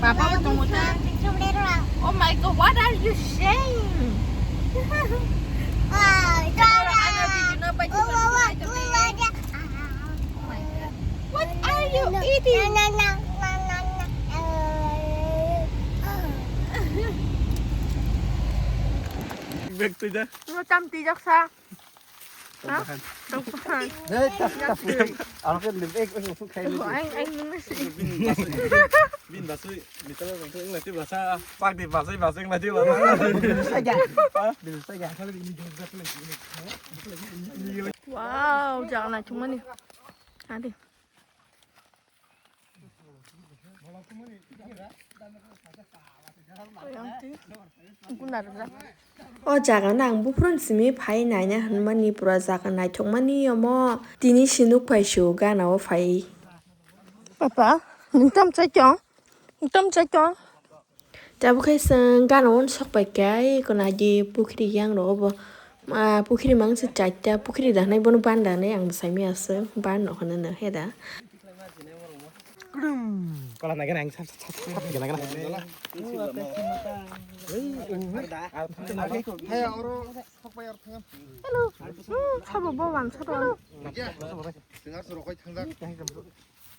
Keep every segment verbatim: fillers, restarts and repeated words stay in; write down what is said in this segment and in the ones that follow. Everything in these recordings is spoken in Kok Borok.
Apa tongo ta? Oh my God, what are you saying? Oh my God. What are you eating? Bek tu ja. Ngo tam tijak sa. Ha? Tokpan. Hei, tak, tak, tak. Ang kan lebih, eh, eh, usung kain itu. Ang, ang nunggu sih. Bin basui, misalnya untuk yang nanti bahasa, pak di basui, basui yang nanti bahasa. Bisa aja. Hah? Bisa aja. Wow, jangan lah cuma nih. Nanti. O jaga no ang buphuru simi phai naina hwnmani, pura jaga naithokmani omo. Tini sinuk phai su gana o phai. Papa, nung tam chai chong? Nung tam chai chong? Tabuk khe chwng gana o sok pai khe, ai kono agi pukhri yang rogo bo. Ah, pukhri mang se chaita pukhri da hinwi bono ban da hinwi ang bwsai maya se ban rok hwnwi no he da. Kola nai gana ang sap sap sap sap gana gana. Hello. Hmm, sabo bo bang sabo.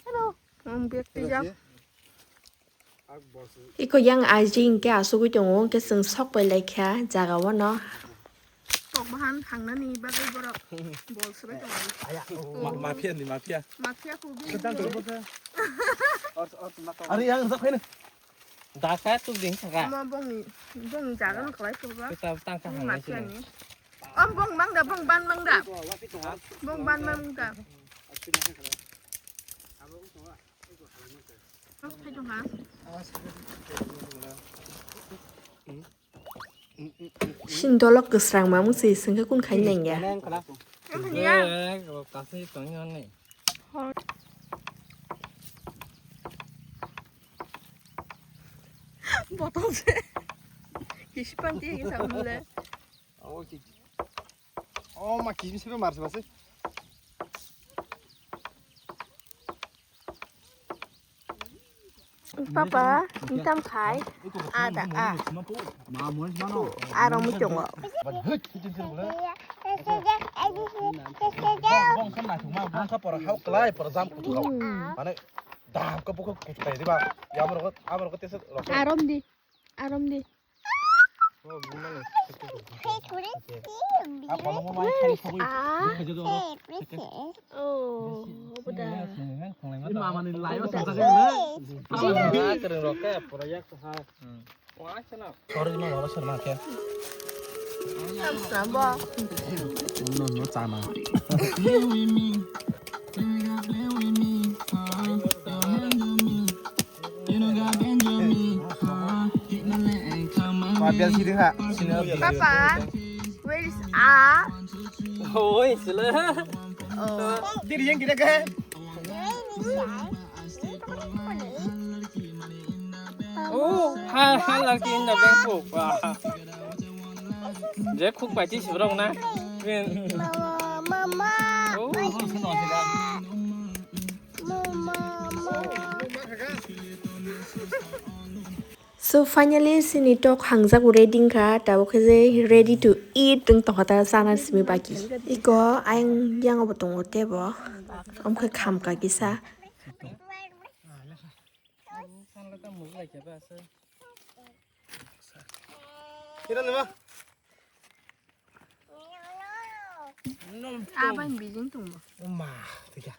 Hello. Ang bag tijak. Iko yang aji hingke asugwi tongo, hingke chwng sok pai lai kha jaga o no. Kok bahan thangnani bagwi borok bol swbai tongo. Ma-, mafia ni mafia. Mafia ko bini. Ari yang sak ini. Dasa tu ding saka. Ama bongni, bongni jaga no kalai ko ba. Kita tang kha hangnai sini. Mafia ni. Om bong bang da, bong ban bang da. Bong ban bang da. Sindolok kwsrang mamung se sengkhe kun khai nangya. Wngkha ya? Eh, kasih tongyo ni. Botol se. Kisi panti kisa mule. Oh, ma kisi se mar se. Papa, ngi tam khai? A da, a. Aro mui tongo. Arom di, arom di. Oh, obo da. Sorry, no, no, sir, no, okay. Tam sabo. No, no, chana. Papa, where is A? Oi, sila. Oh. Diri yang kita kan? Oh, ha, ha, lagi inda bengkok. Wah. Je khuk pai ti sibrok na. Mama, mama. Oh. So finally sini tok hangjak ready wngkha, tabuk khe je ready to eat wng tongkha ta chana simi baki. Iko ayang yang obo tongo tebo. Omkhe khamka kisa. Abang bijing tungbo. Uma, tiga.